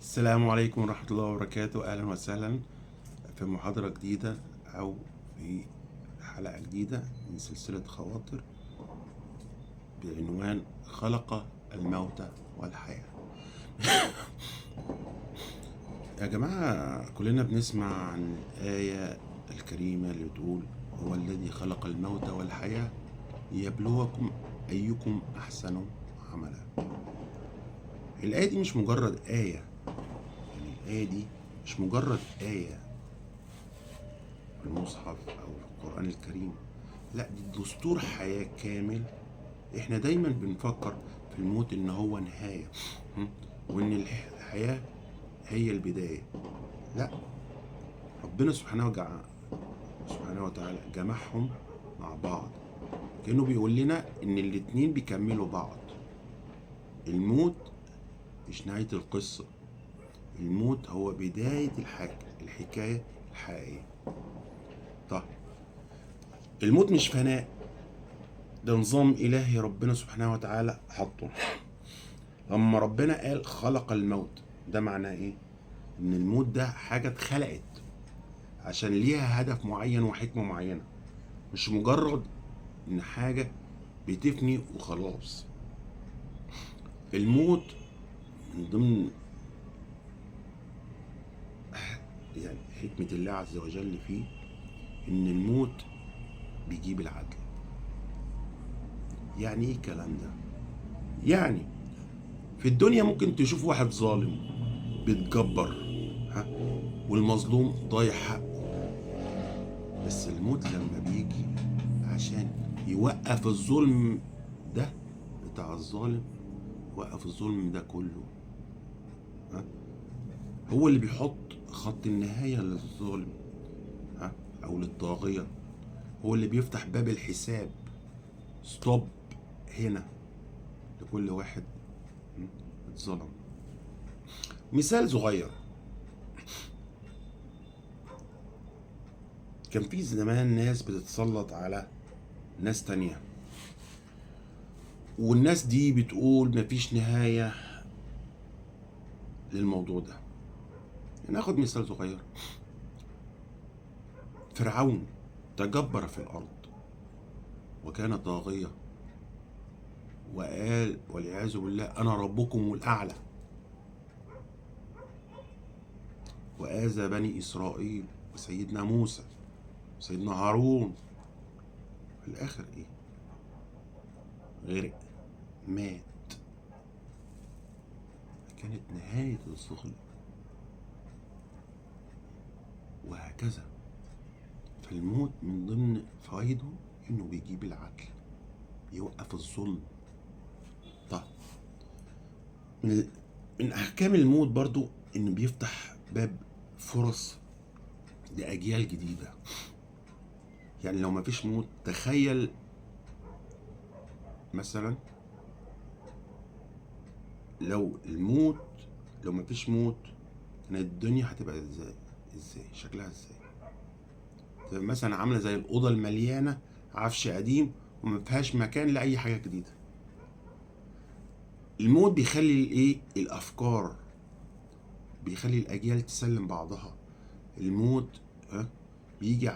السلام عليكم ورحمة الله وبركاته. أهلا وسهلا في محاضرة جديدة أو في حلقة جديدة من سلسلة خواطر بعنوان خلق الموت والحياة. يا جماعة، كلنا بنسمع عن الآية الكريمة اللي بتقول هو الذي خلق الموت والحياة ليبلوكم أيكم أحسن عملا. الآية دي مش مجرد آية، يعني الآية دي مش مجرد آية في المصحف أو في القرآن الكريم، لا، دي دستور حياة كامل. احنا دايما بنفكر في الموت ان هو نهاية وان الحياة هي البداية. لا، ربنا سبحانه وتعالى جمعهم مع بعض، كأنه بيقول لنا ان الاتنين بيكملوا بعض. الموت مش نهاية القصة، الموت هو بداية الحكاية الحقيقية. طيب، الموت مش فناء، ده نظام إلهي ربنا سبحانه وتعالى حطه. لما ربنا قال خلق الموت، ده معناه إيه؟ إن الموت ده حاجة اتخلقت عشان ليها هدف معين وحكمة معينة، مش مجرد إن حاجة بتفني وخلاص. الموت من ضمن يعني حكمة الله عز وجل فيه إن الموت بيجيب العدل. يعني إيه الكلام ده؟ يعني في الدنيا ممكن تشوف واحد ظالم بيتجبر، ها، والمظلوم ضايع حقه، بس الموت لما بيجي عشان يوقف الظلم ده بتاع الظالم، وقف الظلم ده كله، ها، هو اللي بيحط خط النهاية للظالم، ها، أو للطاغية. هو اللي بيفتح باب الحساب، ستوب هنا لكل واحد اتظلم. مثال صغير، كان في زمان ناس بتتسلط على ناس تانية، والناس دي بتقول مفيش نهاية للموضوع ده. ناخد مثال صغير، فرعون تجبر في الأرض وكان طاغية، وقال والعياذ بالله أنا ربكم الأعلى، وآذى بني إسرائيل وسيدنا موسى وسيدنا هارون. في الآخر إيه؟ غرق، مات. كانت نهاية الظلم. وهكذا، فالموت من ضمن فوائده إنه بيجيب العدل، بيوقف الظلم. طيب، من أحكام الموت برضو إنه بيفتح باب فرص لأجيال جديدة. يعني لو مفيش موت، تخيل مثلا لو مفيش موت، كانت الدنيا هتبقى ازاي شكلها ازاي؟ تبقى مثلا عامله زي الاوضة المليانة عفش قديم وما فيهاش مكان لاي حاجة جديدة. الموت بيخلي الايه؟ الافكار، بيخلي الاجيال تسلم بعضها. الموت بيجي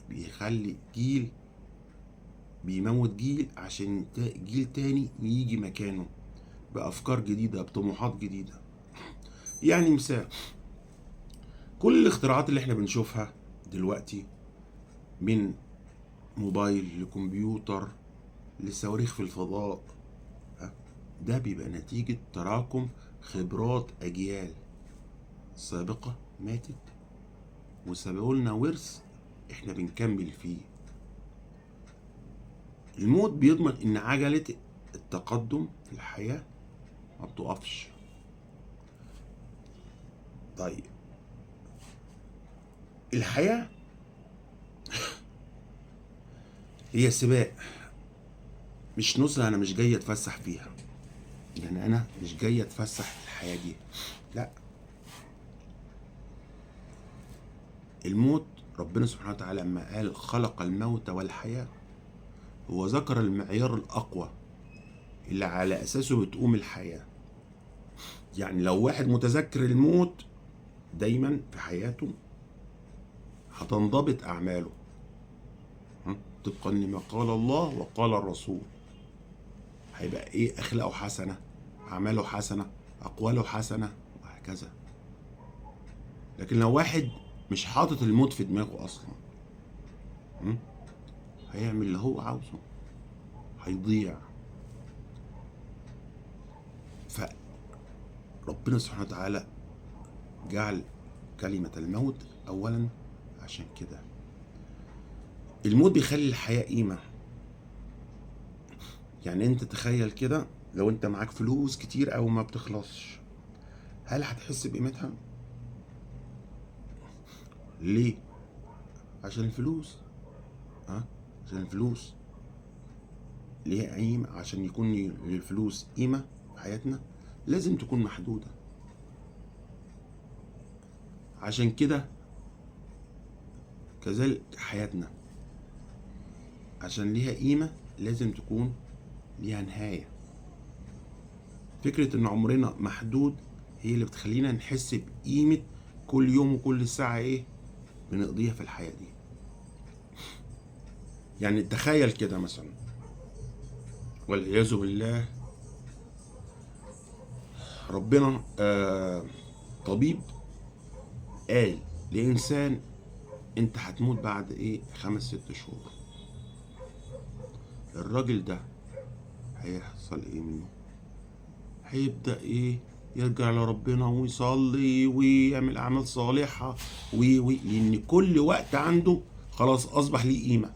بيخلي جيل بيموت جيل عشان جيل تاني يجي مكانه بافكار جديدة، بطموحات جديدة. يعني مثال، كل الاختراعات اللي احنا بنشوفها دلوقتي، من موبايل لكمبيوتر لصواريخ في الفضاء، ده بيبقى نتيجة تراكم خبرات أجيال سابقة ماتت وسابقوا لنا ورث احنا بنكمل فيه. الموت بيضمن ان عجلة التقدم في الحياة ما بتقفش. طيب، الحياة هي سباق، مش نزهة. أنا مش جاي أتفسح فيها، يعني أنا مش جاي أتفسح في الحياة دي، لا. الموت، ربنا سبحانه وتعالى لما قال خلق الموت والحياة، هو ذكر المعيار الأقوى اللي على أساسه بتقوم الحياة. يعني لو واحد متذكر الموت دايما في حياته هتنضبط أعماله طبقا لما قال الله وقال الرسول. هيبقى إيه؟ أخلاقه حسنة، أعماله حسنة، أقواله حسنة، وهكذا. لكن لو واحد مش حاطط الموت في دماغه أصلا، هيعمل اللي هو عاوزه، هيضيع. فربنا سبحانه وتعالى جعل كلمة الموت أولا عشان كده. الموت بيخلي الحياة قيمة. يعني انت تخيل كده لو انت معاك فلوس كتير او ما بتخلصش، هل هتحس بقيمتها؟ ليه؟ عشان الفلوس. عشان الفلوس ليها قيمة. عشان يكون للفلوس قيمة في حياتنا لازم تكون محدودة. عشان كده كذلك حياتنا عشان ليها قيمة لازم تكون ليها نهاية. فكرة ان عمرنا محدود هي اللي بتخلينا نحس بقيمة كل يوم وكل ساعة ايه بنقضيها في الحياة دي. يعني تخيل كده مثلا، والعياذ بالله، ربنا طبيب قال لإنسان انت هتموت بعد ايه 5-6 شهور. الراجل ده هيحصل ايه منه؟ هيبدأ ايه؟ يرجع لربنا ويصلي ويعمل اعمال صالحة لان كل وقت عنده خلاص اصبح ليه قيمة،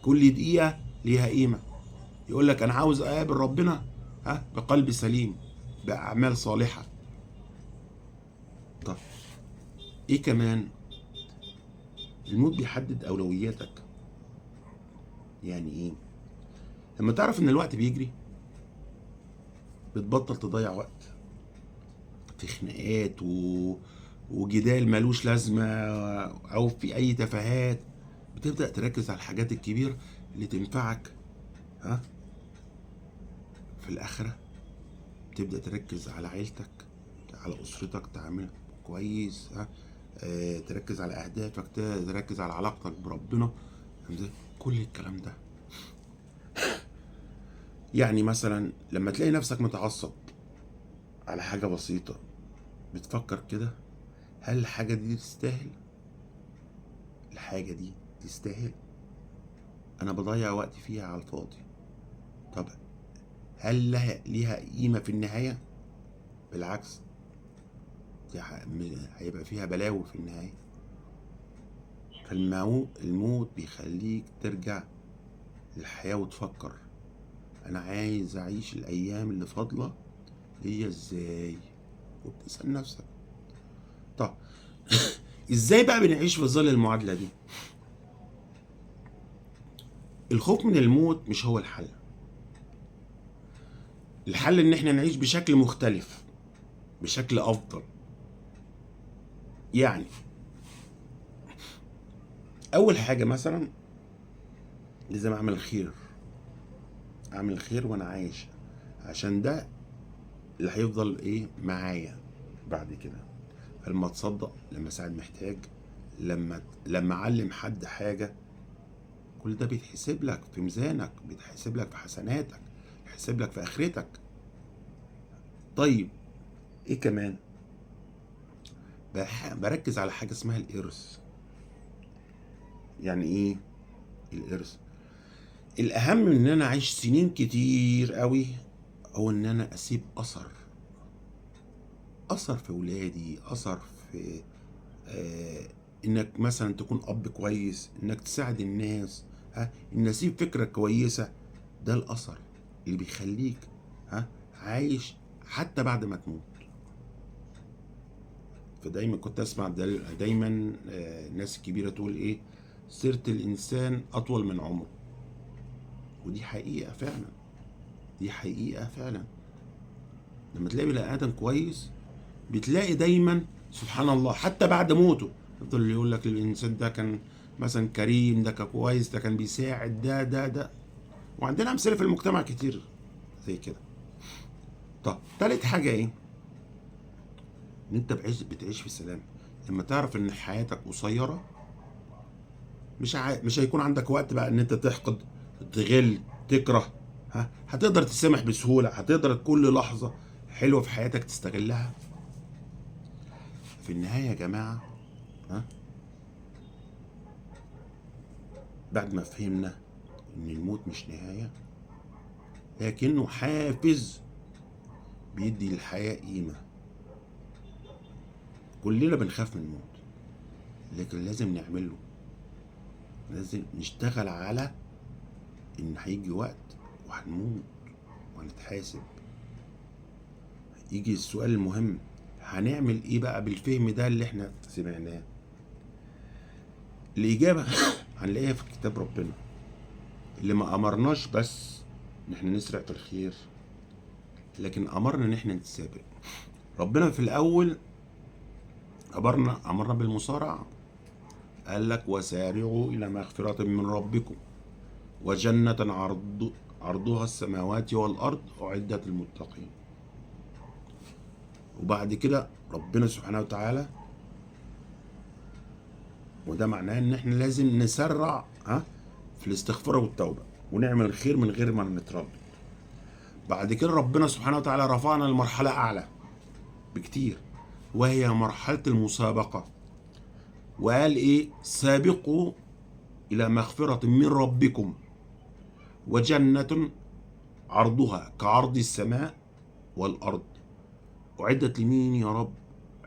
كل دقيقة ليها قيمة. يقول لك انا عاوز اقابل ربنا بقلب سليم، باعمال صالحة. طب ايه كمان؟ الموت بيحدد اولوياتك. يعني ايه؟ لما تعرف ان الوقت بيجري بتبطل تضيع وقت في خناقات وجدال ملوش لازمة او في اي تفاهات. بتبدأ تركز على الحاجات الكبيرة اللي تنفعك في الآخرة. بتبدأ تركز على عيلتك، على أسرتك، تعاملها كويس، تركز على أهدافك، تركز على علاقتك بربنا، كل الكلام ده. يعني مثلا لما تلاقي نفسك متعصب على حاجة بسيطة، بتفكر كده هل الحاجة دي تستاهل؟ الحاجة دي تستاهل؟ أنا بضيع وقت فيها على الفاضي. طب هل ليها قيمة في النهاية؟ بالعكس، دي هيبقى فيها بلاوي في النهاية. فالموت بيخليك ترجع للحياة وتفكر أنا عايز أعيش الأيام اللي فاضلة ليا إزاي، وبتسأل نفسك طب إزاي بقى بنعيش في ظل المعادلة دي؟ الخوف من الموت مش هو الحل. الحل إن إحنا نعيش بشكل مختلف، بشكل أفضل. يعني أول حاجة مثلا لازم أعمل خير، أعمل خير وأنا عايش، عشان ده اللي هيفضل إيه معايا بعد كده. فلما أتصدق، لما أساعد محتاج، لما أعلم حد حاجة، كل ده بيتحسب لك في ميزانك، بيتحسب لك في حسناتك، بيتحسب لك في آخرتك. طيب إيه كمان؟ بركز على حاجة اسمها الإرث. يعني إيه الإرث؟ الأهم من إن أنا أعيش سنين كتير قوي هو إن أنا أسيب أثر، أثر في ولادي، أثر في إنك مثلا تكون أب كويس، إنك تساعد الناس، إن أسيب فكرة كويسة. ده الأثر اللي بيخليك عايش حتى بعد ما تموت. فدايما كنت أسمع دايما الناس الكبيرة تقول إيه، سيرة الإنسان أطول من عمره. ودي حقيقة فعلا، دي حقيقة فعلا. لما تلاقي بني آدم كويس بتلاقي دايما سبحان الله حتى بعد موته يفضل يقول لك الإنسان ده كان مثلا كريم، ده كان كويس، ده كان بيساعد، ده ده ده. وعندنا أمثلة في المجتمع كتير زي كده. طب تالت حاجة ايه؟ ان انت بتعيش في سلام. لما تعرف ان حياتك قصيرة مش هيكون عندك وقت بقى ان انت تحقد، تغل، تكره، ها؟ هتقدر تسامح بسهولة، هتقدر كل لحظة حلوة في حياتك تستغلها. في النهاية يا جماعة، ها، بعد ما فهمنا ان الموت مش نهاية لكنه حافز بيدي للحياة قيمة. كلنا بنخاف من الموت، لكن لازم نعمله، لازم نشتغل على ان هيجي وقت وهنموت وهنتحاسب. يجي السؤال المهم، هنعمل ايه بقى بالفهم ده اللي احنا سمعناه؟ الإجابة هنلاقيها في كتاب ربنا، اللي ما أمرناش بس إن احنا نسرع في الخير، لكن أمرنا إن احنا نتسابق. ربنا في الأول أمرنا بالمسارعة، قال لك وسارعوا إلى مغفرة من ربكم وجنة عرضها السماوات والأرض أعدت للمتقين. وبعد كده ربنا سبحانه وتعالى، وده معناه ان احنا لازم نسرع في الاستغفار والتوبة ونعمل الخير من غير ما نتردد. بعد كده ربنا سبحانه وتعالى رفعنا لمرحلة أعلى بكتير، وهي مرحلة المسابقة، وقال إيه؟ سابقوا إلى مغفرة من ربكم وجنة عرضها كعرض السماء والأرض أعدت لمين يا رب؟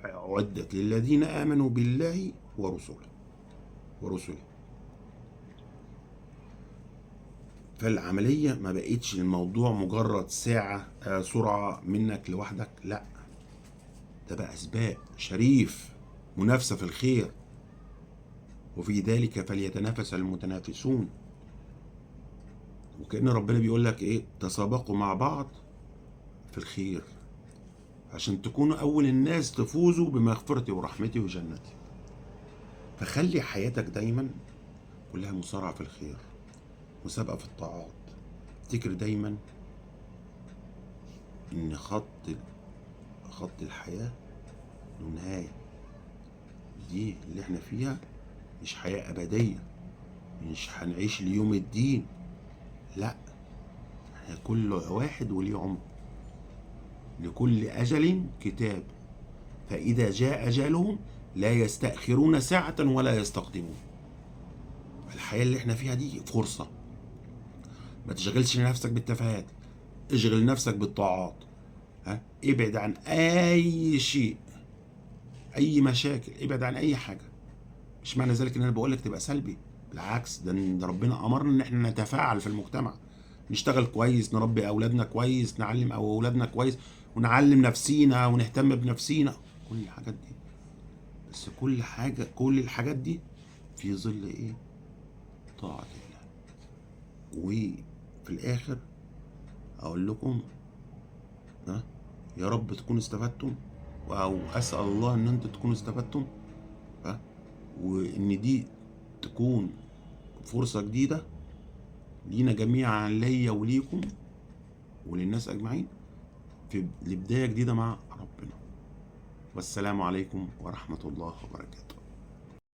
أعدت للذين آمنوا بالله ورسله. فالعملية ما بقتش الموضوع مجرد ساعة سرعة منك لوحدك، لا، ده بقى سباق شريف، منافسة في الخير، وفي ذلك فليتنافس المتنافسون. وكأن ربنا بيقول لك ايه؟ تسابقوا مع بعض في الخير عشان تكونوا أول الناس تفوزوا بمغفرتي ورحمتي وجنتي. فخلي حياتك دايما كلها مسارعة في الخير، مسابقة في الطاعات. افتكر دايما ان خط الحياة له نهاية، دي اللي احنا فيها مش حياة أبدية، مش هنعيش ليوم الدين، لا، احنا كل واحد وليه عمر، لكل أجل كتاب، فإذا جاء أجلهم لا يستأخرون ساعة ولا يستقدمون. الحياة اللي احنا فيها دي فرصة، ما تشغلش نفسك بالتفاهات، اشغل نفسك بالطاعات، ها؟ ابعد عن اي شيء، اي مشاكل، ابعد عن اي حاجة. مش معنى ذلك ان انا بقولك تبقى سلبي، بالعكس، ده ربنا امرنا ان احنا نتفاعل في المجتمع، نشتغل كويس، نربي اولادنا كويس، نعلم اولادنا كويس، ونعلم نفسينا، ونهتم بنفسينا، كل الحاجات دي. بس كل الحاجات دي في ظل ايه؟ طاعة الله. وفي الاخر اقول لكم يا رب تكونوا استفدتم، او اسأل الله ان انتوا تكونوا استفدتم، وان دي تكون فرصة جديدة لينا جميعا، ليا وليكم وللناس اجمعين، في لبداية جديدة مع ربنا. والسلام عليكم ورحمة الله وبركاته.